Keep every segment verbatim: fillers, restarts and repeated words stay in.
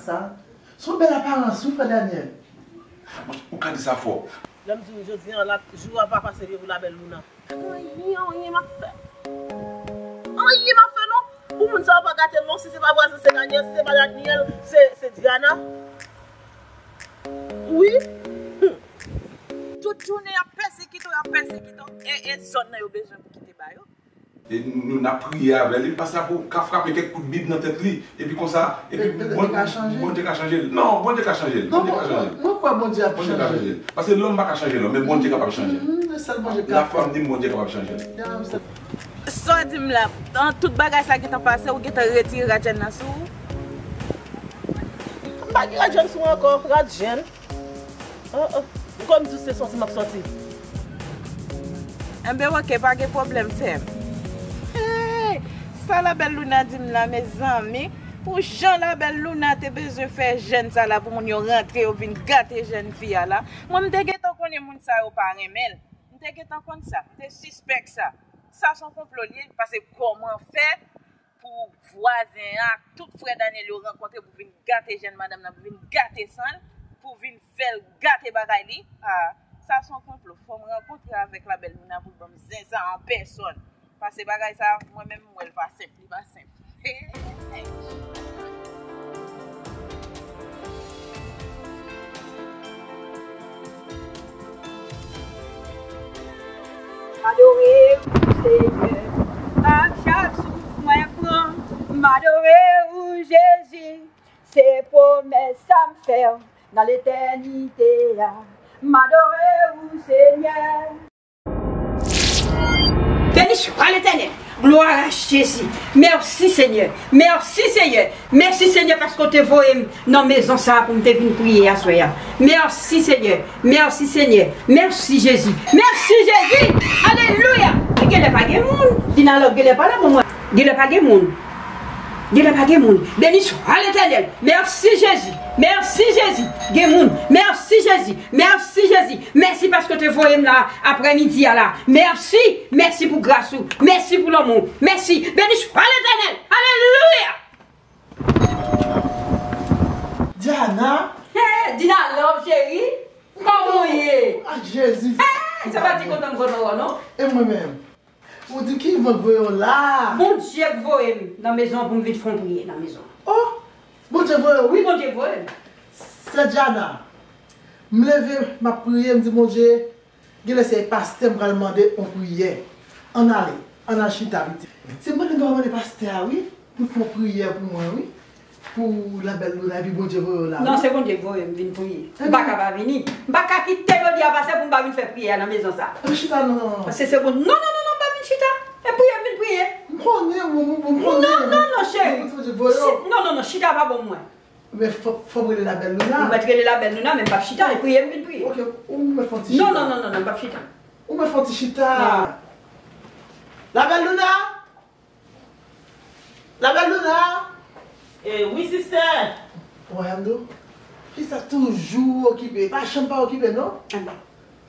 Sa, se yon bèl aparans, wi, frè Daniel. Ou ka di sa fò. Lè m di w jodi a, jou a pa pase li pou Labèl Louna. Anyen, anyen m ap fè. Anyen m ap fè non. Pou moun sa yo pa gate l non, si se pa vwazen se Daniel, si se pa Daniel, se, se Diana. Wi. Tout jounen y ap pèsekite w, y ap pèsekite w. E, e zòn nan yo bezwen pou kite ba yo. E nou, nou n ap priye avè li, pastè ap ka frape kèk kout bib nan tèt li, epi konsa, epi Bondye ka chanje l. Non, Bondye ka chanje l. Bondye ka chanje l. Mwen kwè Bondye ap chanje l. Paske lòm pa ka chanje lòm, men Bondye kapab chanje l. Lafwa m di m Bondye kapab chanje l. Sa w di m la, an tout bagay sa gentan pase, ou gentan retire radjèn nan sou ou? M pa gen radjèn sou mwen ankò, radjèn. Oh, oh. Ou konn di w se sòti m ap sòti. Enben, oke, pa gen pwoblèm, sè m. Hey! Sa Labèl Louna di m la, mezanmi. Pou jan Labèl Louna te bezwen fè jèn sa la pou moun yo rantre, yo vin gate jèn fi a la. Mwen, m te gentan konnen moun sa yo pa renmen l. M te gentan konn sa. M te sispèk sa. Sa se yon konplo l ye, paske kòman fè pou vwazen an ak tout frè Daniel yo rankontre pou vin gate jèn madanm nan, pou vin gate san l, pou vin fè l gate bagay li. Ah, sa se yon konplo. Fò m rankontre avèk Labèl Louna pou l ban m zen sa an pèsòn. Paske bagay sa, mwen menm m wè l pa senp, li pa senp. M adore ou, Senyè, ak chak souf mwen pran. M adore ou, Jezi, se pwomès sa m fè w nan letènite a. M adore ou, Senyè. Beni swa Letènèl. Glwa a Jezi. Mèsi, Senyè. Mèsi, Senyè. Mèsi, Senyè, paske w te voye m nan mezon sa a pou m te vin priye aswè a. Mèsi, Senyè. Mèsi, Senyè. Mèsi, Jezi. Mèsi, Jezi. Alelouya. Genlè pa gen moun. Di nan lòt, genlè pa la pou mwen. Genlè pa gen moun. Genlè pa gen moun. Beni swa Letènèl. Mèsi, Jezi. Mèsi, Jezi. Gen moun. Mèsi, Jezi. Mèsi, Jezi. Mèsi paske w te voye m la aprèmidi a la. Mèsi. Mèsi pou gras ou. Mèsi pou lanmou w. Mèsi. Beni swa Letènèl. Alelouya. Diana. Hey, Dina Love, cheri. Kòman w ye? Ah, Jezi. Hey, se pa ti kontan m kontan wè w non. E mwen menm? Ou di ki vant voye w la? Bondye k voye m nan mezon an pou m vin fè yon priyè nan mezon an. Oh! Bondye voye w, wi. Bondye voye m. Sè Diana, m leve, m ap priye, m di Bondye, genlè se pastè m pral mande yon priyè. Ann ale, ann al chita pitit. Se mande m mande pastè a, wi, pou l fè yon priyè pou mwen, wi. Pou Labèl Louna, epi Bondye voye w la. Non, se Bondye k voye m vin priye. M pa ka pa vini. M pa ka kite jodi a pase pou m pa vin fè priyè a nan mezon sa. Epi chita non. Paske se bon. Non, non, non, non, m pa vin chita. E priye m vin priye. M konnen, m konnen. Non, non, non, cheri. Bondye voye w. Non, non, non, chita pa bon mwen. Men fò, fò m rele Labèl Louna. Ou mèt rele Labèl Louna, men m p ap chita, e priye m vin priye. Ok, ou mèt fè yon ti chita. Non, non, non, non, non, m p ap chita. Ou mèt fè yon ti chita. Labèl Louna! Labèl Louna! Eh, wi, sistè. Wè, m di w, fi sa toujou okipe. Pa janm pa okipe, non.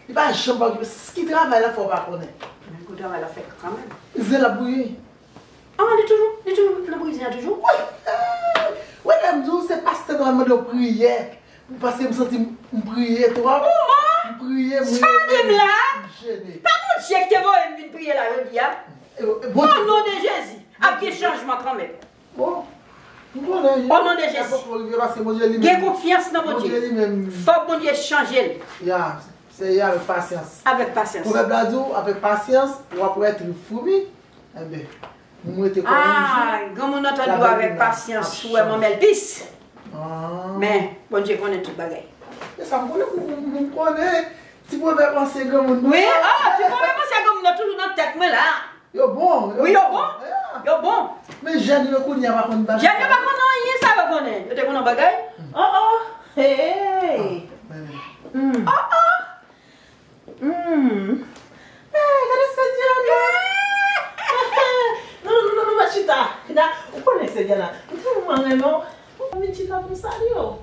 Li pa janm pa okipe. Ki travay l ap fè w pa konnen? Men gwo travay l ap fè kanmenm. Zen l ap bouyi. Ah, li toujou, li toujou nan prizon an toujou. Wi, lè m di w se pastè nou al mande w priyè. Paske m santi m priye twòp. M priye, m Sa w di m la? Jene. Pa Bondye ki te voye m vin priye la jodi a. E, e, Bondye. O non de Jezi, ap gen chanjman kanmenm. Bon, m konnen. O non de Jezi. Paske Bondye li menm. Gen konfyans nan Bondye. Bondye li menm. Fòk Bondye chanje l. Ya, Seyè avèk pasyans. Avèk pasyans. Pwovèb la di w, avèk pasyans, w ap wè trip foumi. Enben, mwen te kwè yon jou. Ah, granmoun nan tande w avèk pasyans, ou wè manmèl pis. Ah. Men, Bondye konnen tout bagay. E sa m konnen, m, m, m konnen. Ti pwovèb ansyen granmoun. Wi, ah, ti pwovèb ansyen granmoun nan toujou nan tèt mwen la. Yo bon. Wi, yo bon. Yo bon. Men jèn yo kounye a pa konn bagay. Jèn yo pa konn anyen sa yo konnen. Yo te konn yon bagay. Oh, oh. Hey. Men, Hmm. Oh, oh. Hmm. Hey, gade sè Diana. Non, non, non, non, pa chita. Ou konnen sè Diana. M tèlman renmen w. Ou vin chita pou m salye w.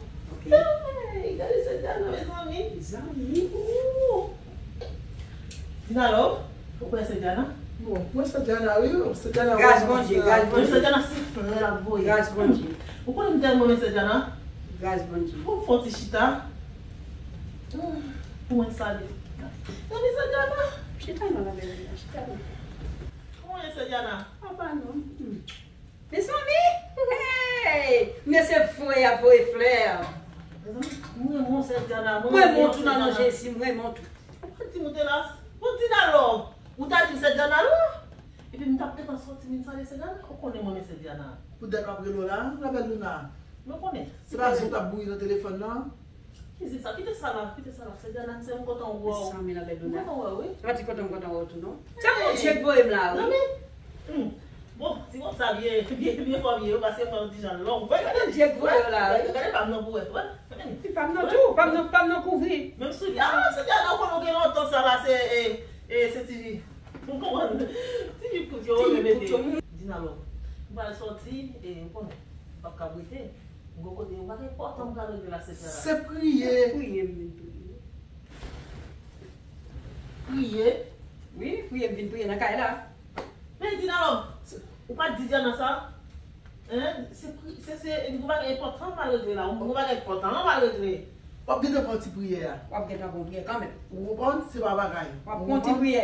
Hey, gade sè Diana, mezanmi. Zanmi. Ou. Dinalo, ou kwè sè Diana? Bon, mwen sè Diana, wi, sè Diana. Gras Bondye, gras Bondye. Sè Diana se flè l ap voye. Gras Bondye. Ou konnen m tèlman renmen sè Diana? Gras Bondye. Bon, fò ti chita. Pou mwen salye. Zanmi Sè Diana. Chita non, la belle, chita non. Kòman w ye, Sè Diana? Apa non. Mezanmi! Hey! Men se voye a voye flè. Mezanmi, mwen renmen w, Sè Diana. Mwen renmen w, Sè Diana. Mwen renmen w tou nan non Jezi, mwen renmen w tou. Ou pa di m ou te la, ou di Diana Love. Ou ta di m Sè Diana Love. Epi m t ap gentan sòti vin salye Sè Diana. Ou konnen mwen renmen Sè Diana. Poutèt m ap rele w la, la belle Luna. Mwen konnen. Se pa zo k ap bouyi nan telefòn nan? Kite sa, kite sa la, kite sa la. Sè Diana, m kontan wè w. Mezanmi, la belle Luna. M kontan wè w, wi. Sa pa di kontan, m kontan wè w tou, non. Se Bondye k voye m la, wi. Zanmi. Hmm. Bon, ti kòb sa byen, byen, byen fòm ye, paske fè yon ti jan long. Wè, gade, Bondye k voye w la, wi. Gade, gade pa m nan pou wè, wè. Ti pa m nan tou, pa m nan, pa m nan kouvri. Menm soulye, ah, Sè Diana, ou konnen w gen lontan sa la, se, e, e, se ti, ou konprann? Ti jip kout yo, ti jip kout yo. Dina Love. M pral sòti, e, ou konnen, m p ap ka rete. M gon kote, yon bagay enpòtan m pral regle la, Sè Diana. Se priye. Priye, m vin priye. Priye? Wi, priye, m vin priye nan kay la. Men Dina Love, ou pa t di Diana sa? Hein? Se pri-, se, se, yon bagay enpòtan m pral regle la. Yon bagay enpòtan m pral regle. W ap gentan pran ti priyè a. W ap gentan pran priyè kanmenm. Ou konprann? Se pa bagay. W ap pran ti priyè.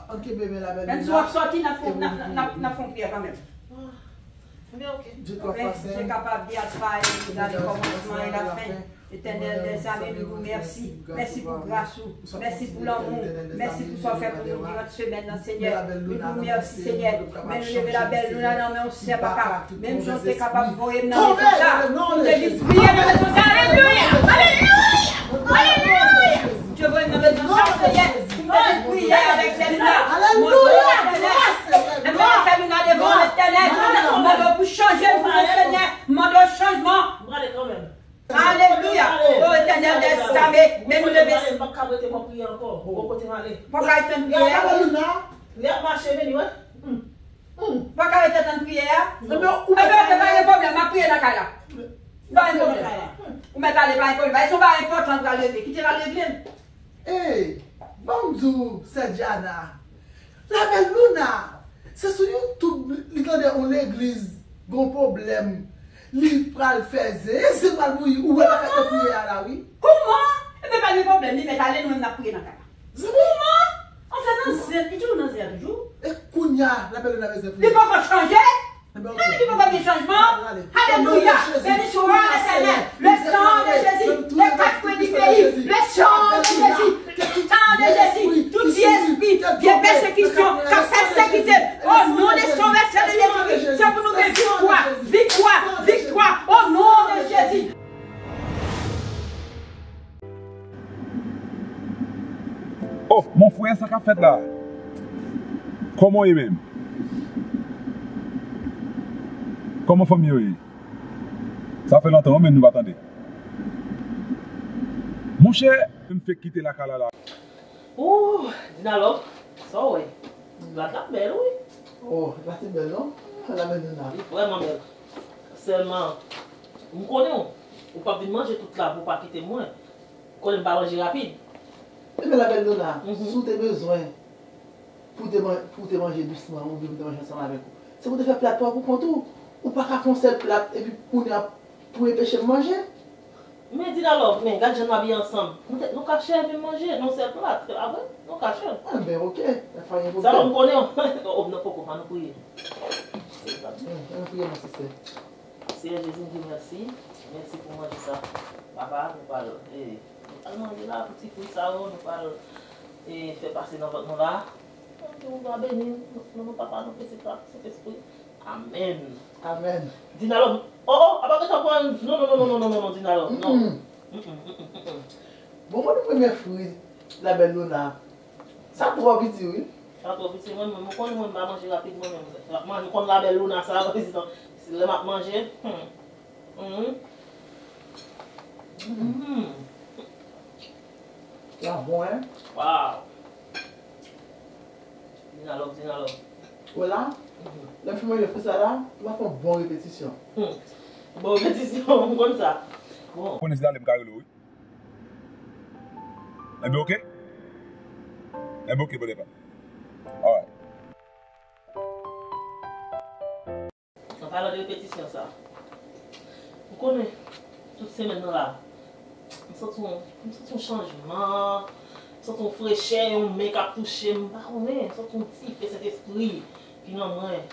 Ann kenbe men la belle. Menm si w ap sòti, n ap fè, n ap, n ap, n ap fè yon priyè kanmenm. Ah, men ok. Dye kapab, Dieu capable, Dieu a travaillé, il a le commencement et la fin. Etènèl dèzame, nou di w mèsi. Mèsi pou gras ou. Mèsi pou lanmou. Mèsi pou sa w fè pou nou diran semèn nan, Senyè. Nou di w mèsi, Senyè. Men nou leve la belle Luna nan men w, Senyè papa. Menm jan w te kapab voye m nan mezon sa, m te vin priye nan mezon sa. Alelouya! Alelouya! Alelouya! Ou te voye m nan mezon sa, Senyè. M te vin priye avèk Sè Luna. Mande w, Etènèl. M te fè Luna devan w, Etènèl. M mande w pou chanje l pou mwen, Senyè. M mande w chanjman. Alelouya! O Etènèl dèzame, men nou leve. M p ap ka rete, m ap priye ankò. Bon kote m ale. Papa, tann priyè. Lè ap mache, men li, wè. Hmm. Hmm. Papa, rete tann priyè a. Ebyen, ou mèt ale. Ebyen, pa gen pwoblèm, m ap priye nan kay la. Pa gen pwoblèm. Ou mèt ale, pa gen pwoblèm. Bay son bagay enpòtan pral regle. Kite l al regle l. Ey, ban m di w, Sè Diana, la belle Luna, se sou YouTube li tande yon legliz gon pwoblèm, li pral fè zen, e zen pral bouyi, ou wè nan fèt de priyè a la, wi. Kouman? Ebyen, pa gen pwoblèm, li mèt ale, nou menm n ap priye nan kay la. Kouman? Anfen, nan zen, li toujou nan zen an toujou. E kounye a, la belle Luna bezwen priye. Li poko chanje? Ebyen, ok. Li poko gen chanjman. Alelouya. Beni swa Letènèl. Le sang de Jésus, les quatre coins du pays. Le sang de Jésus. Le sang de Jésus. Tout vye espri, vye pèsekisyon k ap pèsekite. O non de son vèsè de Jezi. Se pou nou gen viktwa, viktwa, viktwa. O non de Jezi. Oh, mon frè, sa k ap fèt la? Kòman w ye menm? Kòman fanmi yo ye? Sa fè lontan wi, men nou pa tande. Monchè, m fèk kite lakay la la. Ooh, Dina Love, sa w wè? Plat la bèl wi. Oh, plat la bèl non? Ala bèl Dina. Li vrèman bèl. Sèlman, m konnen w, ou p ap vin manje tout la pou w pa kite mwen. Konnen m pa manje rapid. Ebyen la bèl Dina, si w te bezwen pou w te man, pou w te manje dousman oubyen pou w te manje ansanm avèk ou, se pou w te fè plat pa w pou kont ou. Ou pa ka fè yon sèl plat epi kounye a pou enpeche m manje. Men Dina Love, men gad jan nou abiye ansanm. Poutèt nou ka share menm manje, nan sèl plat, se pa vre? Nou ka share. Enben, oke. Sa pa gen pwoblèm. Sa bon, m konnen w. O, m nan poko, ann nou priye. Ann priye, mon sèsè. Seyè Jezi, m di w mèsi. Mèsi pou manje sa. Papa, nou pral, e, nou pral manje la, pou ti fwi sa yo, nou pral, e, fè pase nan vant nou la. Ke ou va beni, nan non Papa, nan Pitit la, Sentespri. Amèn. Amèn. Dina Love. Oh, oh, apa gentan pran. Non, non, non, non, non, non, non, Dina Love. Non. Mm-mm. Mm-mm, mm-mm, mm-mm. Bon, mwen premye fwi la belle Luna. Sa twò piti, wi. Sa twò piti, mwen menm, ou konnen mwen pa manje rapid, mwen menm. M ap manje, konn la belle Luna sa, prezidan. Se lè m ap manje. Hmm. Mm. Mm. Sa bon, hein? Wow. Dina Love, Dina Love. Ou wè la? Lè m fin manje fwi sa la, m ap fè yon bon repetisyon. Bon repetisyon, m konn sa. Bon. Konnen se talè m ka rele w, wi. Enben, oke. Enben, oke, brother pa. Alright. An palan de repetisyon sa, ou konnen, Tout semèn nan la, m santi yon, m santi yon chanjman, m santi yon frechè, yon men k ap touche m, m pa konnen, m santi yon dife Sentespri ki nan mwen.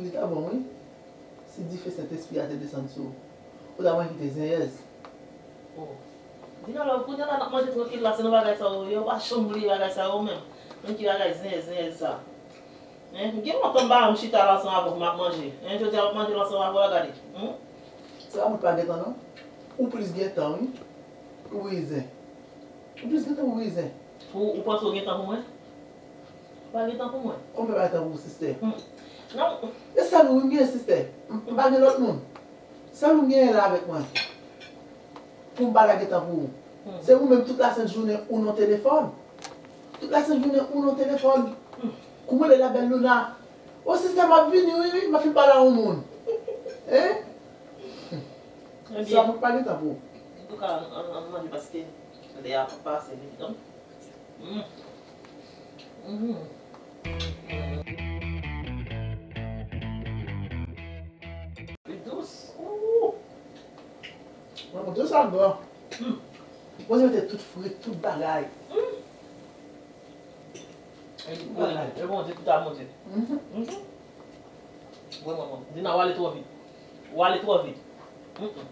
Li ta bon, wi. Si dife Sentespri a te desann sou ou, ou ta manje kite zenyèz. Oh. Dinalove, kounye a la n ap manje trankil la, se nan bagay sa yo ye, ou pa janm bliye bagay sa yo menm. Menm ki bagay zenyèz, zenyèz sa. Hein, m gen lontan m pa janm chita la ansanm avè w, m ap manje. Hein, jodi a m ap manje la ansanm avè w la, gade. Hmm? Se pa moun pa gentan non. Ou plis gentan, wi. Ou rizen. Ou plis gentan, ou rizen. Ou, ou panse w gentan pou mwen? Ou pa gentan pou mwen. Ou pa gentan pou ou, sistè. Hmm. Non. E sèl ou m gen, sistè. M, m pa gen lòt moun. Sèl ou m genyen la avèk mwen. Pou m pa lage tan pou ou. Hmm. Se ou menm tout lasent jounen ou nan telefòn. Tout lasent jounen ou nan telefòn. Hmm. Kou mwen rele la bèl Louna. O sistè, m ap vini, wi, wi, m ap fin pale a yon moun. Hein? Ebyen. Sa mwen pa gen tan pou ou. Antouka, ann, ann manje paske lè a p ap pase vit, non? Mm. Mhm. Li dous. Ooh. Mwen, mwen, dous ak gran. Mm. Mwen, se mete tout frit, tout bagay. Mm. E, e, e Bondye, tout a Bondye. Mhm. Mhm. Vrèman, vrèman. Dina, w ale twò vit. W ale twò vit. Mm-mm.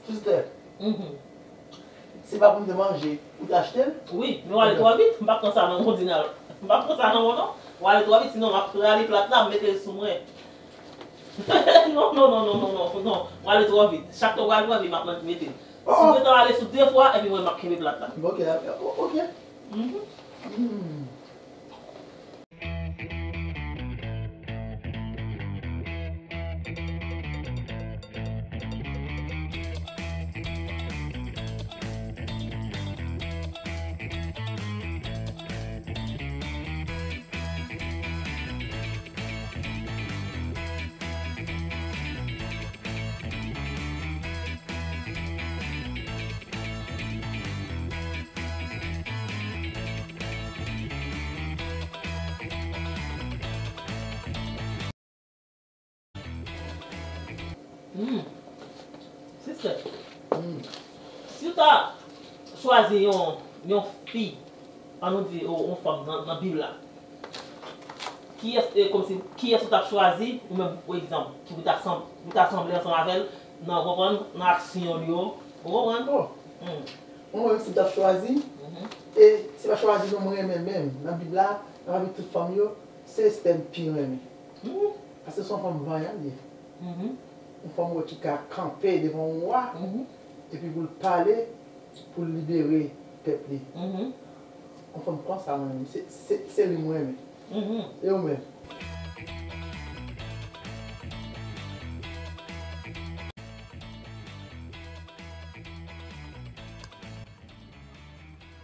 Sistè, mhm, se pa pou m te manje, ou te achte l? Wi, men w ale twò vit. M pa pran sa nan men w, Dina. M pa pran sa nan men w, non. W ale twò vit, sinon m ap rale plat la, m mete l sou mwen. Non, non, non. W ale twò vit. Chak tan w ale twò vit, m ap mete l. Si w gentan ale sou de fwa, epi mwen, m ap kenbe plat la. Bon, ok, o-, ok. Mhm. Hmm. Hmm. Sistè, hmm, si w ta chwazi yon, yon fi, ann nou di, yon, yon fanm nan, nan Bib la, kiyès, e, kòmsi, kiyès ou t ap chwazi, ou menm, pou egzanp, ki pou ta sanm-, pou ta sanble ansanm avè l, nan, w konprann, nan aksyon l yo, ou konprann? Bon. Hmm. Mwen menm, si m t ap chwazi, mhm, e se pa chwazi non, mwen renmen menm. Nan Bib la, nan pami tout fanm yo, se Estè m pi renmen. Mhm. Paske se yon fanm vanyan li ye. Mhm. Yon fanm ou wè ki ka kanpe devan yon wa, mhm, epi pou l pale, pou l libere pèp li. Mhm. Yon fanm konsa mwen renmen. Se, se, se li mwen renmen. Mhm. E ou menm?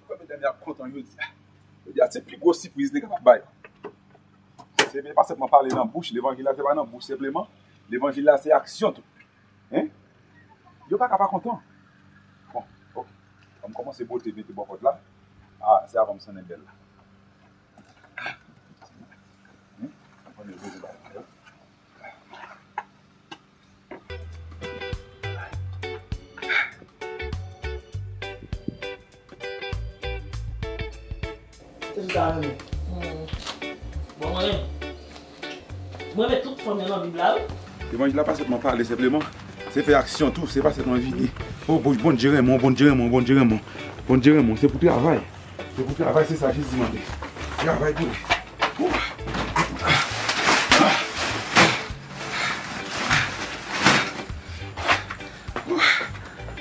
Kòm medam yo ap kontan jodi a. Jodi a, se pi gwo sipriz li kapab bay. Se pa senpman pale nan bouch, levanjil la se pa nan bouch senpleman. Levanjil la se aksyon tou. Hein? Yo pa ka pa kontan. Bon, ok. An m kòmanse bwote mete bò pòt la. Ah, se avan m sonnen bèl la. Hein? An premye bezwen bay la. Se sa renmen. Hmm. Bon, mwen, mwen renmen tout fanm yo nan Bib la, wi. Levanjil la pa sèlman pale senpleman, se fè aksyon tou, se pa sèlman vini. Oh, bon, Bondye renmen w, Bondye renmen w, Bondye renmen w. Bondye renmen w, se pou travay. Se pou travay, se sa Jezi mande. Travay pou li.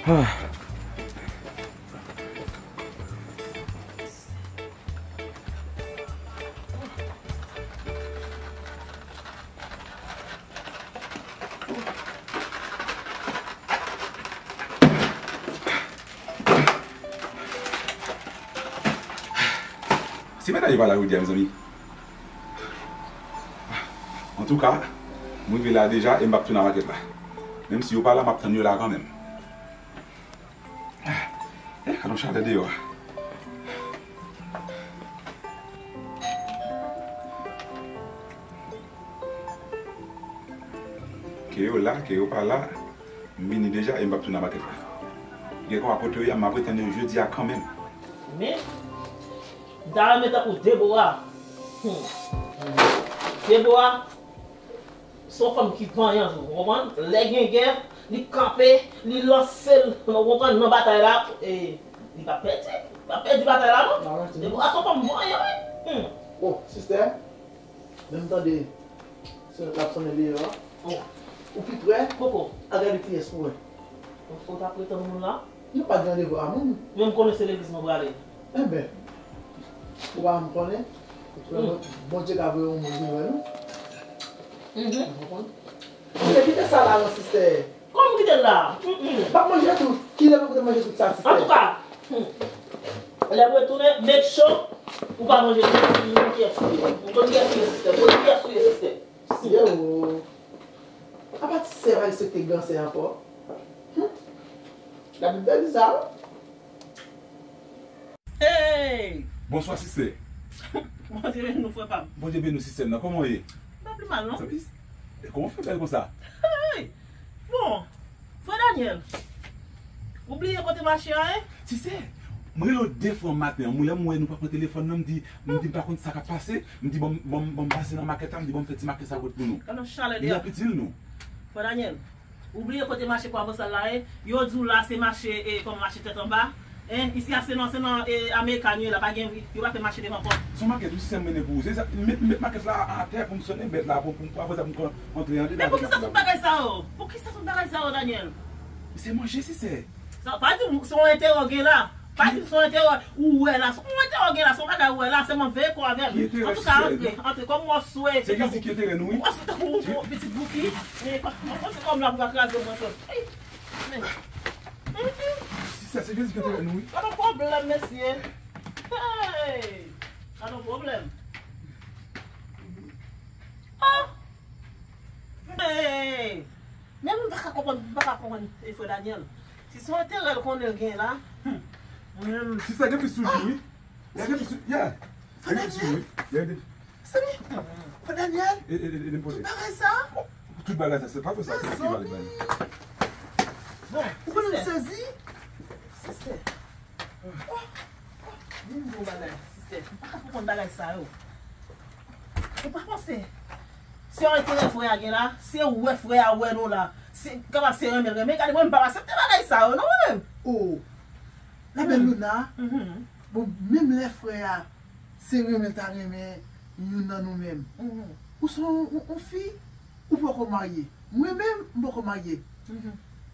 Ah. Si medam yo pa la jodi a, mezanmi. Antouka, m rive la deja e m p ap tounen nan makèt la. Menm si yo pa la, m ap tann yo la kanmenm. Eh, gad yon chalè deyò a. Ke yo la, ke yo pa la, M vini deja e m p ap tounen nan makèt la. Gen kòman pote yo ye a, m ap retann yo jodi a kanmenm. Men, m ta renmen tankou Debora. Hmm. Debora, se yon fanm ki vanyan tou, ou konprann? Lè gen gè, li kanpe, li lanse l, ou konprann, nan batay la, e li p ap pèdi. Li p ap pèdi batay la, non. Debora se yon fanm vanyan, wi. Hmm. Oh, sistè, men m tande sonèt la ap sonnen deyò a. Oh. Ou pi prè? Koko. Al gade kiyès pou wè. Ou, ou t ap retann moun la? Nou pa gen randevou a moun. Men m konnen se legliz nou prale. Enben, ou pa janm konnen. Bondye ka voye yon moun vin wè nou. Mhm. Ou konprann? Se kite sa la, non, sistè. Kòman kite l la? Mm, mm. M ap manje tout. Kilè pou te manje tout sa, sistè? Antouka, hmm, lè m retounen, make sure ou pa manje tout. M konn kiyès ou ye. M konn kiyès ou ye, sistè. M konn kiyès ou ye, sistè. Yo. Apa ti sè pa respekte gran sè ankò? Hmm. Labib te di sa, wi. Hey! Bonswa, sistè. Bondye beni nou, frè pa m. Bondye beni w, sistè m nan. Kòman w ye? M pa pi mal, non. Sa pi, kòman w fè bèl konsa? Hey! Bon, frè Daniel, ou bliye kote mache a ye? Sistè, m rele w de fwa maten an. Mwen, lè m wè nou pa pran telefòn nan, m di, m di m pa konn sa k ap pase. M di, bon, bon, bon, m pase nan makèt la, m di, bon, m fè ti makèt sa pot pou nou. Gade yon chalè deyò. Li ap itil nou. Frè Daniel, ou bliye kote mache Kwabosal la ye? Yo di w la se mache, e, kòman, mache tèt anba. Hein, isi a se nan, se nan, e, America nou ye la, pa gen, yo pa fè mache devan pòt. Se yon makèt, wi, sistè m mennen pou ou. Se sa, m met, m met makèt la atè pou m sonnen bèt la, pou, pou, pou apre sa pou m ka antre andedan. Men poukisa tout bagay sa yo? Poukisa tout bagay sa yo, Daniel? Se manje, sistè. Sa, pa di m se yon enterè w gen la. Pa di m se yon enterè ou wè la. Se yon enterè w gen la, se yon bagay ou wè la, sèlman veye kò avè m. Ki enterè, sistè? Antouka, antre, antre, kòm w swe. Se Jezi ki enterè nou, wi. W swe tankou yon pitit bouki. Men, kòm, kòm se kòm la pou ka kraze mwen sot. Hey! Men. Sistè, se Jezi ki enterè nou, wi. Pa gen pwoblèm, mesye. Hey! Pa gen pwoblèm. Ah! Hey! Men m pa ka konprann, m pa ka konprann, e, frè Daniel. Si se yon enterè l konnen l gen la, hmm. Mwen menm. Sistè, gen plis sou li, wi. Gen plis sou, yeah. Gen plis sou li, wi. Gen plis. Semi, frè Daniel, e, e, e, e, tout bagay sa? Tout bagay sa, se pa fè sa, se ki mal bal. Bon, ou konnen m sezi? Sistè. Oh, oh, vin di w bagay, sistè. M pa ka konprann bagay sa yo. Ou pa panse se yon enterè frè a gen la? Se wè frè a wè nou la. Se kapab se renmen l renmen. Gade, mwen, m pa aksepte bagay sa yo, non, mwen menm. Oh, la belle Luna. Mhm. Bon, menm lè frè a se renmen l ta renmen youn nan nou menm. Mhm. Ou se yon, yon, yon fi, ou poko marye. Mwen menm, m poko marye. Mhm.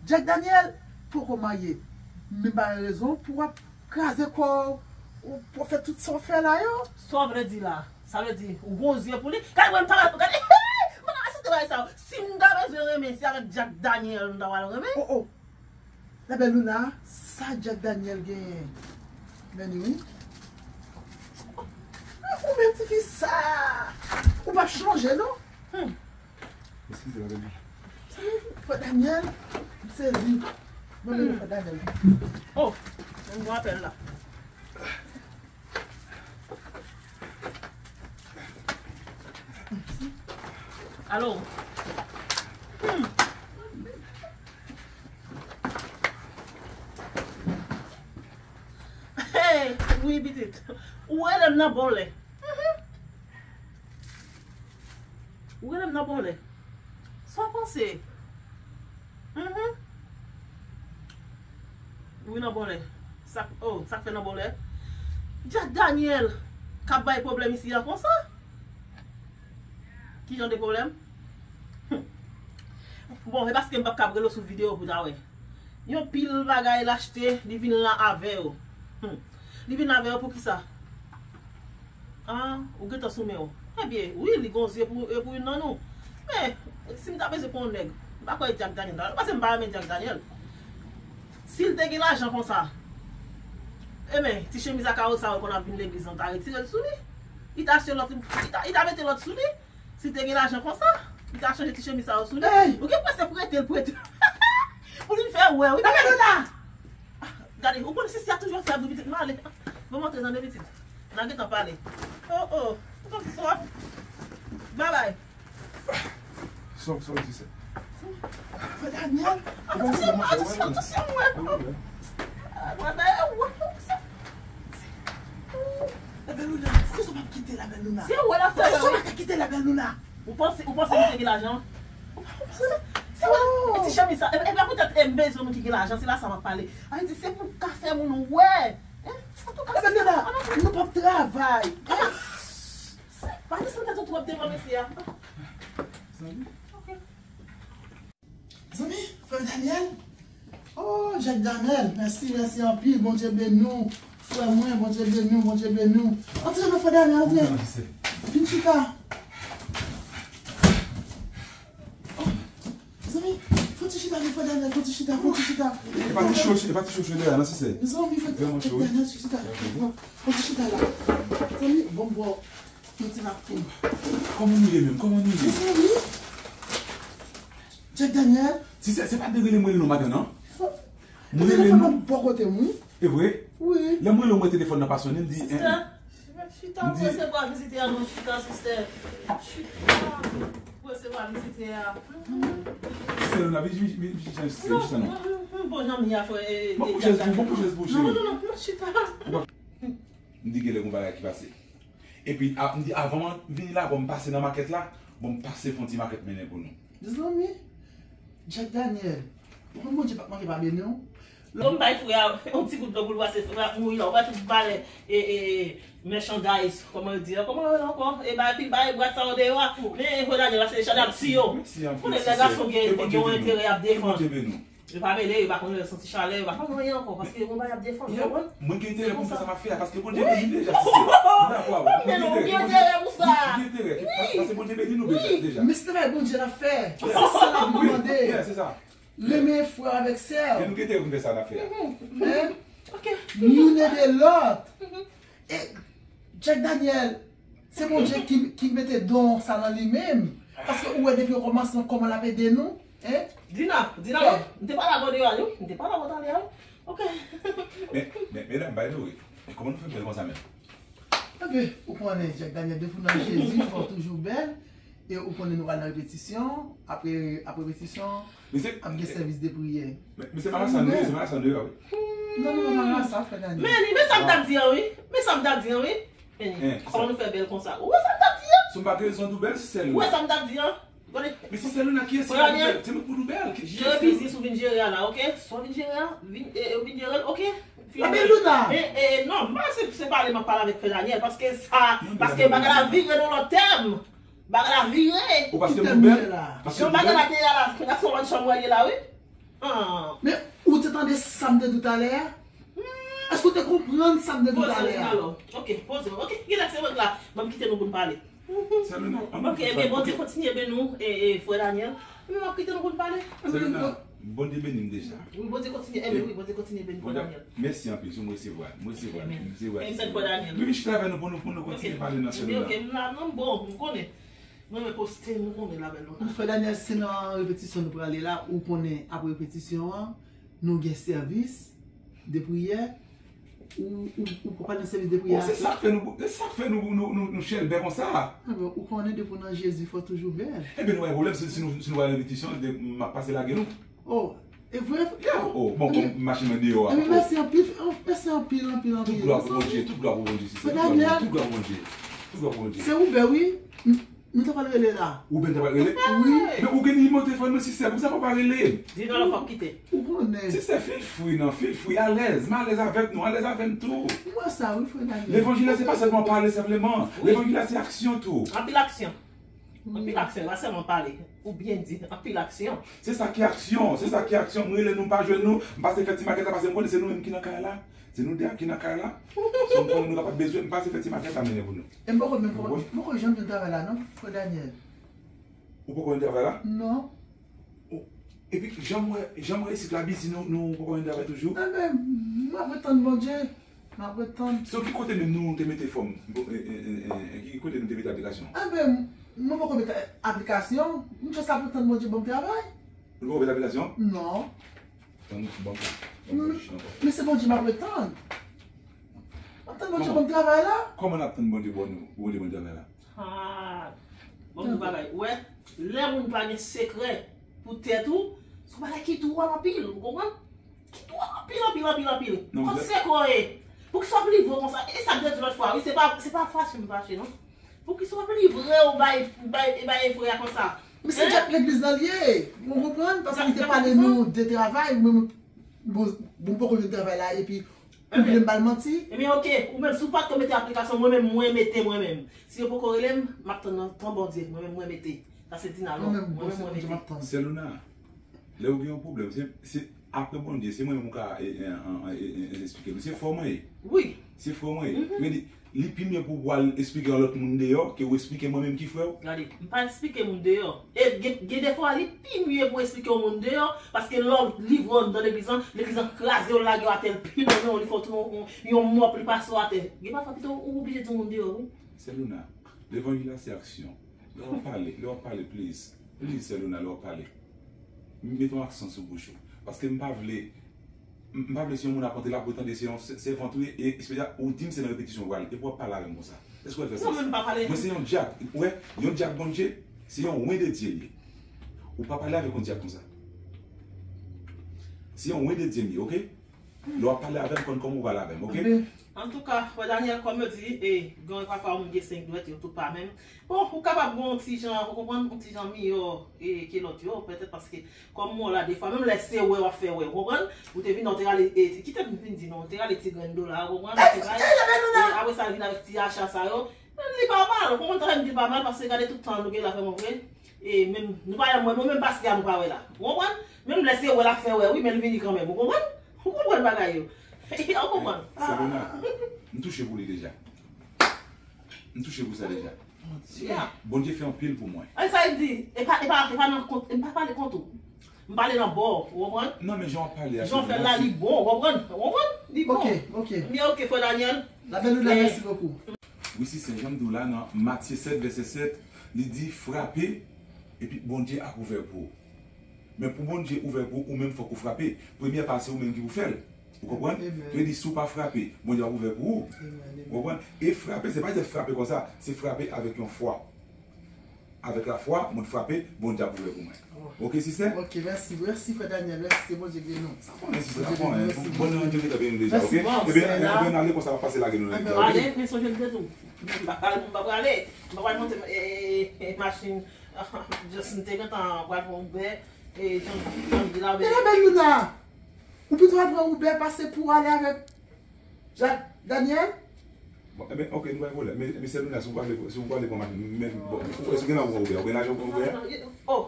Jack Daniel poko marye. Men pa gen rezon pou w ap kraze kò w, pou w fè tout sa w fè la yo. Sa w vle di la? Sa vle di, ou gon zye pou li? Gade, mwen, m pa, gade, mwen, pa aksepte bagay sa yo. Si m ta bezwen renmen, se avèk Jack Daniel m ta pral renmen. Oh, oh. Labelle Luna, sa Jack Daniel genyen? Men li wi. Ou menm tifi sa, ou p ap chanje non. Hmm. Eskize, Labelle Luna. Frè Daniel, m sezi. Mwen menm frè Daniel. Oh, m gon apèl la. Alo. Hmm. Hey, wi, pitit. Ou rele m nan bon lè. Mhm. Ou rele m nan bon lè. Sa w panse? Mhm. Wi, nan bon lè. Sa, oh, sa k fè nan bon lè? Jack Daniel k ap bay pwoblèm isi a konsa? Ki jan de pwoblèm? Hmm. Bon, e paske m p ap kab rele w sou videyo pou w ta wè. Yon pil bagay l achte, li vin la avè yo. Hmm. Li vin la avè yo poukisa? Ah, ou gentan sou men w. Ebyen, wi, li gon zye pou, e pou youn nan nou. Men, si m ta bezwen pran yon nèg, m pa kwè Jack Daniel ta, paske m pa renmen Jack Daniel. Si l te gen lajan konsa, ebyen, ti chemiz a kawo sa yo konn ap vin legliz lan, ta retire l sou li. Li ta achte lòt, li ta, li ta mete lòt sou li. Si l te gen lajan konsa, li ta chanje ti chemiz sa yo sou li. Hey! Ou gen prese prete l, prete l. Pou li fè wè, wi. Nan men nou la! Gade, ou konn sisi a toujou fè bri pitit m ale. Bon, m antre tande pitit. N a gentan pale. Oh, oh. Ou konn ki swa? Babay. Sòm, sòm, sisi. Frè Daniel, atannsyon, atannsyon, atannsyon, mwen. Mwen, mwen, mwen. Labèl Luna, se sa w p ap kite Labèl Luna. Se ou la fè sa, wi. Ou pa ka kite Labèl Luna. Ou panse, ou panse misye gen lajan? Se, se, e ti chemiz sa, e, e pa poutèt e bezwen moun ki gen lajan, se la sa m ap pale. Sa vle di, se pou ka fè moun wè. Hein? Antouka, Labèl Luna, nou p ap travay. Hein? Pa desann tèt ou twòp devan mesye a. Ok. Zanmi, frè Daniel. Oh, Jack Daniel, mèsi, mèsi anpil. Bondye beni w. Frè mwen, Bondye beni w, Bondye beni w. Antre non, frè Daniel, antre. Vin chita. Oh, zanmi, fè ti chita non, frè Daniel, fè ti chita, fè ti chita. E pa ti cho, e pa ti cho, cho dèyè, non, si se. Zanmi, fè ti chita. Fè ti chita la. Zanmi, bon, bon. Yon ti napkin. Kòman nou ye menm? Kòman nou ye? Mezanmi. Jack Daniel. Si se, se pa de rele mwen non maten, non. Mwen rele nou. Telefòn nan bò kote m, wi. E vre? Wi. Lè mwen rele mwen telefòn nan pa sonnen, m di, sistè, chita pou resevwa vizitè a, non, chita, sistè. Chita pou resevwa vizitè a. Sistè, nou la vin, vin, vin, vin, chita, non. Bon, jan mi a fè, bon, pou chèz, bon, pou chèz, pou chèz. Non, non, non, non, chita. M di genlè gon bagay ki pase. Epi, a, m di, avan m vini la, bon, m pase nan makèt la, bon, m pase fè yon ti makèt mennen pou nou. Mezanmi, Jack Daniel, ou konn Bondye p ap manke pa beni w? Lè m bay frè a yon ti gout dlo pou l pase, frè a ap mouri la, ou wè tout valè, e, e, e, merchandise, kòman yo di, kòman yo rele ankò? E bay pil bay, bwat sa yo deyò a. Men, frè Daniel, pase chada ap si yo. Konnen lè gason gen, gen yon enterè y ap defann. Yo pa rele, yo pa konn lè yo santi chalè, yo pa konn anyen ankò, paske yo pa y ap defann, ou konprann? Mwen gen enterè pou m fè sa m ap fè a, paske Bondye beni m deja, si se. M dakò avè w. Mwen gen enterè pou sa. Mwen gen enterè, paske Bondye beni nou deja. Men se travay Bondye n ap fè. Se sa n ap mande. Yeah, se sa. Renmen frè avèk sè. E nou gen enterè pou n fè sa n ap fè a. Hein? Ok. Youn ede lòt. E Jack Daniel, se Bondye ki, ki mete don sa nan li menm. Paske ou wè depi okòmansman kòman l ap ede nou, hein? Dina, Dina, m te pale avè w deyò a, wi. M te pale avè w talè a, wi. Ok. Men, men, medam, by the way, men kòman nou fè bèl konsa menm? Enben, ou konnen, Jack Daniel, depi w nan Jezi, fò w toujou bèl. E ou konnen nou pral nan repetisyon. Apre, apre repetisyon, ap gen sèvis de priyè. Men se marasa nou ye, se marasa nou ye, wi. Non, nou pa marasa, frè Daniel. Men li, men sa m t ap di an, wi. Men sa m t ap di an, wi. Men kòman nou fè bèl konsa? Ou wè sa m t ap di an? Si w pa t rezon tou bèl, si sèl ou. Ou wè sa m t ap di an? Men si sèl ou nan kiyès ki bèl? Se nou pou nou bèl. Jere biznis ou vin jere a la, ok? Si w vin jere a, vin, e, e, ou vin jere l, ok? Labèl Luna. Men, e, non, m pa se, se pale m ap pale avèk frè Daniel, paske sa, paske bagay la vire nan lòt tèm. Bagay la vire. Ou paske m bèl? Jan bagay la te ye a la, n ap son lòt chanm wè l ye la, wi. Ah. Men ou te tande sa m te di w talè a? Èske w te konprann sa m te di w talè a? Poze w, alò. Ok, poze w. Ok, genlè se mwen k la. Ban m kite nou pou n pale. Sèl nou, an nou fè sa. Ok, ebyen, Bondye kontinye beni w, e, e, frè Daniel. Men m ap kite nou pou n pale. Sèl nou, Bondye beni m deja. Wi, Bondye kontinye, ebyen, wi, Bondye kontinye beni w, frè Daniel. Mèsi anpil, si m resevwa. M resevwa, m resevwa. Wi, vin chita avè nou pou nou, pou nou kontinye pale nan sèl nou. Ok, ok, m la, non, bon, m konnen. Mwen, mwen poste, nou konnen Labèl Luna. Frè Daniel, se nan repetisyon nou prale la, ou konnen apre repetisyon an, nou gen sèvis de priyè, ou, ou, ou pral nan sèvis de priyè a tou? Se sa k fè nou, se sa k fè nou, nou, nou, nou chèlbè konsa. Enben, ou konnen depi w nan Jezi, fò w toujou bèl. Enben, nou pa gen pwoblèm, si, si nou, si nou pral nan repetisyon, m ap pase lage nou. Oh, e vre? Yeah, oh, bon, bon, machin nan deyò a. Enben, mèsi anpil, mèsi anpil, anpil, anpil. Tout glwa pou Bondye, tout glwa pou Bondye, sistè. Tout glwa pou Bondye. Tout glwa pou Bondye. Se Wouben, wi. Nou ta pral rele la. Wouben ta pral rele? Wi. Men ou gen nimewo telefòn mwen, sistè, poukisa w pa rele m? Di non, non, fòk kite. Ou konnen. Sistè, feel free, non, feel free, alèz. M alèz avèk nou, alèz avè m tou. M wè sa, wi, frè Daniel. Levanjil la, se pa sèlman pale senpleman. Wi. Levanjil la, se aksyon tou. Anpil aksyon. Anpil aksyon, pa sèlman pale. Ou byen di, anpil aksyon. Se sa ki aksyon, se sa ki aksyon. M rele nou, m pa jwenn nou. M pase fè ti makèt la, paske m konnen se nou menm ki nan kay la. Se nou de a ki nan kay la. So, m konnen nou kapab bezwen, m pase fè ti makèt la mennen pou nou. E m poko menm, m poko janm jwenn travay la non, frè Daniel. Ou poko jwenn travay la? Non. Oh, epi, jan m wè, jan m wè isit la bizi, nou, nou poko jwenn travay toujou? Enben, m ap ret tann Bondye. M ap ret tann. So, ki kote menm nou te mete fòm? Bon, e, e, e, e, ki kote nou te mete aplikasyon? Enben, mwen poko mete aplikasyon. M just ap ret tann Bondye ban m travay. Ou poko mete aplikasyon? Non. Tann, bon, bon, bon, chita ankò. Men se Bondye m ap ret tann. M ap tann Bondye ban m travay la. Kòman n ap tann Bondye ban nou, Bondye ban nou travay la? Ah, bon, bon bagay. Ou wè, lè moun pa gen sekrè pou tèt ou, Se yon bagay ki dwòl anpil, ou konprann? Ki dwòl anpil, anpil, anpil, anpil. Non, kòm se ko ye. Poukisa w ap livre w konsa? E sa m te di lòt fwa, wi, se pa, se pa fache m fache, non. Poukisa w ap livre w bay, bay, bay frè a konsa? Men se djak legliz la l ye. Ou konprann? Paske li te pale nou de travay, mwen, bon, bon, m poko jwenn travay la, epi ou vle m ba l manti? Ebyen, oke, ou menm, si w pa t ko mete aplikasyon, mwen menm, mwen mete mwen menm. Si yo poko rele m, m ap tann nan tan Bondye, mwen menm, mwen mete. Sa se Dina lò. Mwen menm, mwen menm, mwen mete. Sè Luna, lè ou gen yon pwoblèm, se, se apre Bondye, se mwen menm ou ka, e, e, e, e, e, eksplike l. Se frè mwen ye. Wi. Se frè mwen ye. Men li, li pi mye pou w al eksplike yon lòt moun deyò ke w eksplike mwen menm ki frè w. Gade, m pa eksplike moun deyò. E gen, gen de fwa, li pi mye pou w eksplike yon moun deyò, paske lè w livre w anndan legliz lan, legliz lan kraze w, lage w atè, l pi non, non, li fè w tounen yon, yon, yon mòp, li pase w atè. Gen pafwa pito ou oblije di yon moun deyò, wi. Sè Luna, levanjil la se aksyon. Lè w ap pale, lè w ap pale, please. Please, Sè Luna, lè w ap pale. Mete yon aksan sou bouch ou. Paske m pa vle, m m pa vle si yon moun ap antre la pou tande se yon sè- sèvant ou ye, e espesyal ou di m se nan repetisyon ou prale, epi w ap pale avè m konsa. Èske w wè l fè sans? Non, men m pa pale. Mwen se yon dyak, ou wè, yon dyak Bondye, se yon wen de Dye li ye. Ou pa pale avèk yon dyak konsa. Se yon wen de Dye li ye, oke? Lè w ap pale avè m, konn kòman w pale avè m, oke? Antouka, frè Daniel, kòm yo di, e, gen pafwa moun gen senk dwèt, yo tout pa menm. Bon, ou kapab gen yon ti jan, ou konprann, yon ti jan miyò, e, ke lòt yo, petèt paske, kòm mwen la, defwa, menm lè se wè w ap fè wè, ou konprann? Ou te vin, ou te rale, e, kite m vin di non, ou te rale ti grenn dola, ou konprann? Ti bay, e, apre sa, vin avèk ti acha sa yo, li pa mal, ou konprann, sa fè m di l pa mal, paske gade tout tan nou gen la, vrèman vre. E menm, nou pa wè mwen, mwen menm paske a nou pa wè la. Ou konprann? Menm lè se wè l ap fè wè, wi, men l vini kanmenm. Ou konprann? Ou konprann bagay yo? Ou konprann? Sè Luna, m touche pou li deja. M touche pou sa deja. Bondye fè anpil pou mwen. Ay, sa l di, e pa, e pa, e pa nan kont, m pa pale kont ou. M pale nan bò, ou konprann? Non, men jan w ap pale a, jan w fè l la, li bon, ou konprann? Ou konprann? Li bon. Ok, ok. Li ok, frè Daniel. La belle Luna, mèsi bokou. Wi, sistè, jan m di w la, nan Matye sèt, vèsè sèt, li di, frape, epi Bondye ap ouvè pou ou. Men pou Bondye ouvè pou ou, ou menm fòk ou frape. Premyè pa, se ou menm ki pou fè l. Ou konprann? Amen. Sa vle di, si w pa frape, Bondye p ap ouvè pou ou. Amen, amen. Ou konprann? E frape, se pa jis frape konsa, se frape avèk yon fwa. Avèk lafwa, mwen frape, Bondye ap ouvè pou mwen. Oh. Ok, sistè? Ok, mèsi, mèsi, frè Daniel, mèsi, Bondye beni w. Sa konnen, sistè, sa konnen. Bondye beni w deja, ok? Mèsi, bon, ebyen, sè la. Ebyen, n ale konsa, pase lage nou nan. Ebyen, ok. Ale, men sonje m te di w. M pa prale, m pa prale. M pa prale monte, e, e, e, machin. Just m te gentan pral pran Uber, e, jan, jan m di la, men. E la belle Luna! Ou pito al pran Uber pase pou ale avèk Jak Daniel? Bon, ebyen, ok, nou pa gen pwoblèm. Men, men sè Luna, si w pale, si w pale pran machin, men, bon, èske w gen lajan pou pran Uber? Ou gen lajan pou pran Uber? Oh!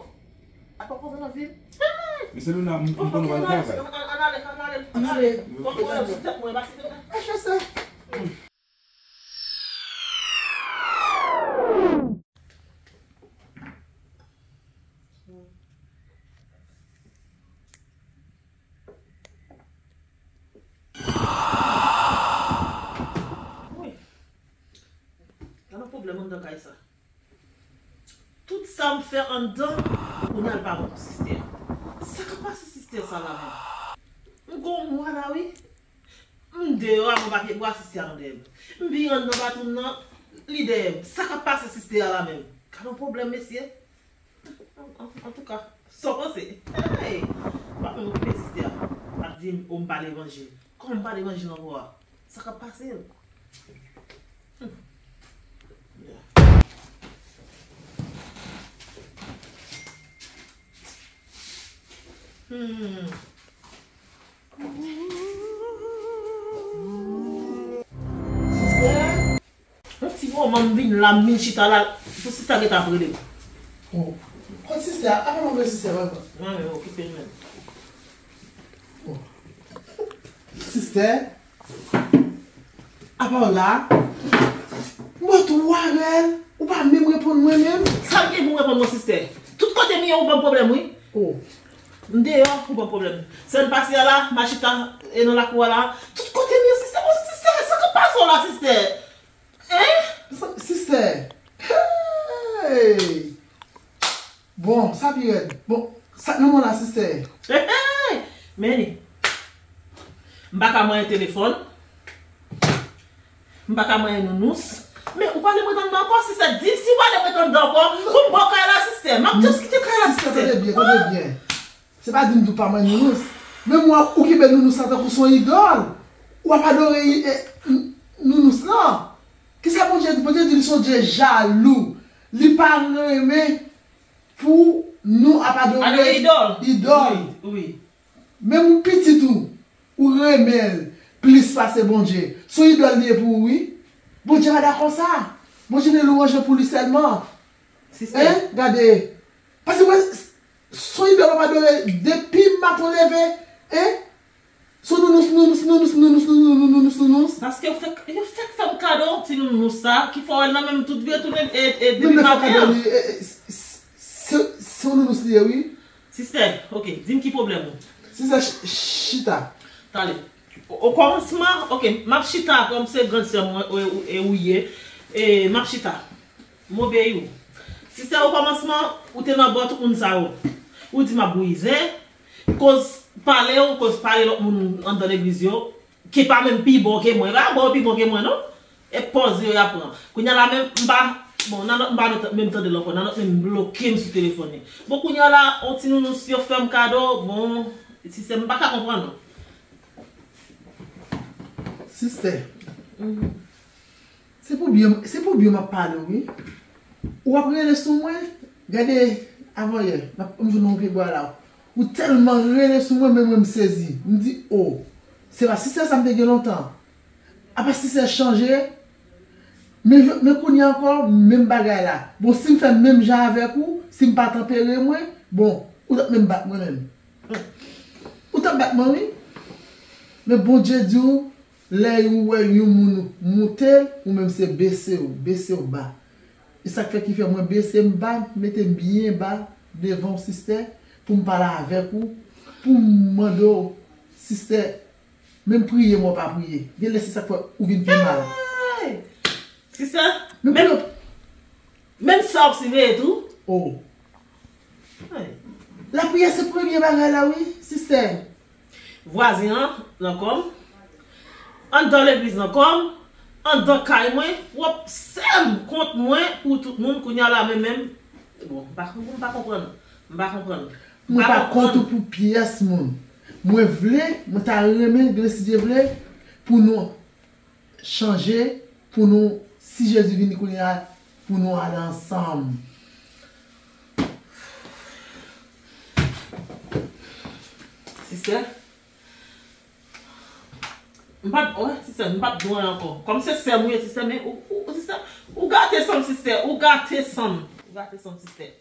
Apa pwoblèm nan vil? Men sè Luna, m, m konn ou pa nan travay. Ann ale, ann ale, ann ale. Ann ale. Bon, pwoblèm, tèt mwen, pase. Achte sa. Wi. Gade pwoblèm anndan kay sa. Tout sa m fè anndan, kounye a l pa bon pou sistè a. Sa k ap pase sistè sa la menm? M gon mwa la wi. M deyò a, mwen pa pye bwa, sistè a nan dèyè m. M vin anndan batou m nan, li dèyè m. Sa k ap pase sistè a la menm? Gade yon pwoblèm, mesye. An, an, antouka, sa w panse? Hey! M pa menm okipe sistè a. Ap di m, o, m pa levanjil. Kòman m pa levanjil ankò a? Sa k ap pase l? Hmm. Hmm. Sistè, yon ti moman m vin la, m vin chita la, pou sistè gentan ap rele m. Oh. Kot sistè a? Apa m ap rele sistè a, papa? Mwen menm, okipe l menm. Oh. Sistè, apa w la? M ba w twa rèl, ou pa menm reponn mwen menm. Sa m gen pou m reponn mwen, sistè? Tout kote m ye, ou ban m pwoblèm, wi. Oh. M deyò, ou ban m pwoblèm. Sèn pase a la, m a chita, e nan lakou a la. Tout kote m ye, sistè, bon, sistè, sa k ap pase w la, sistè? Hein? Sa, sistè. Hey! Bon, sa pi rèd. Bon, sa k nan men w la, sistè? Hey, hey! Men li. M pa ka manyen telefòn. M pa ka manyen nounous. Men ou pale mwen anndan ankò, sistè. Di m si w pale mwen anndan ankò. Pou m bò kay la, sistè. M ap just kite kay la, sistè. Sistè, tande byen, tande byen. Se pa di m tou pa manyen nounous. Men mwen, ou kenbe nounous la tankou se yon idòl. Ou ap adore i- e, n- nounous lan. Kisa Bondye di? Bondye di li se yon Dye jalou. Li pa renmen pou nou ap adore idòl. Wi, wi. Menm yon pitit ou, ou renmen l plis pase Bondye. Se yon idòl li ye pou ou, wi. Bondye pa dakò sa. Bondye vle lwanj pou li sèlman. Sistè. Hein? Gade. Paske mwen, se yon idòl w ap adore depi maten w leve. Hein? Se yon nounous, nounous, nounous, nounous, nounous, nounous, nounous. Paske yo fèk, yo fèk fè m kado ti nounous sa, ki fè w wè l nan men m tout vye tounen e, e, depi maten an. Li, e, e, s- s- se, se yon nounous li ye, wi. Sistè, ok, di m ki pwoblèm ou. Sistè, ch- chita. Tande. O, o kòmansman, ok, m ap chita kòm se grann sè mwen e, e, e ou ye. E m ap chita. M obeyi w. Sistè, o kòmansman, ou te nan bò tout moun sa yo. Ou di m ap bwizen. Koz pale w, koz pale lòt moun anndan legliz yo, ki pa menm pi bon ke mwen. E pa bon yo pi bon ke mwen, non. E pòz yo y ap pran. Kounye a la menm, m pa, bon, Nanòt m pa menm tande l ankò. Nanòt menm bloke m sou telefòn li. Bon, kounye a la, on ti nounous yo fè m kado, bon, sistè, m pa ka konprann, non. Sistè, se pou byen, se pou byen m ap pale w, wi. Ou ap rele sou mwen, gade, avanyè, m ap, m jwenn yon pye bwa la. Ou tèlman rele sou mwen, men mwen m sezi. M di, o, se pa sistè sa m te gen lontan. Apa sistè chanje? Men, men kounye a ankò, menm bagay la. Bon, si m fè menm jan avèk ou, si m pa tanpere mwen, bon, ou t ap menm bat mwen menm. Ou t ap bat mwen, wi. Men Bondye di w, lè ou wè yon moun moute l, ou menm se bese w, bese w ba. E sa k fè ki fè mwen bese m ba, mete m byen ba devan w, sistè, pou m pale avèk ou, pou m mande w, sistè, menm priye mwen pa priye. Gen lè se sa k fè ou vin pi mal. Hey! Sistè, menm, menm, menm sa w ap siveye tou? Oh. Hey. Lapriyè se premye bagay la, wi, sistè. Vwazen an nan kò m, anndan legliz nan kò m, anndan kay mwen, w ap sèm kont mwen pou tout moun, kounye a la menm menm. Bon, m pa, m pa konprann. M pa konprann. Mwen pa kont ou pou pyès moun. Mwen vle, mwen ta renmen, Granmesi Dye vle, pou nou chanje, pou nou, si Jezi vini kounye a, pou nou ale ansanm. Sistè, m pa, wè, sistè, m pa t dwe ankò. Kòm se sè m ou ye, sistè, men ou, ou, sistè, ou gate san m, sistè, ou gate san m. Ou gate san m, sistè.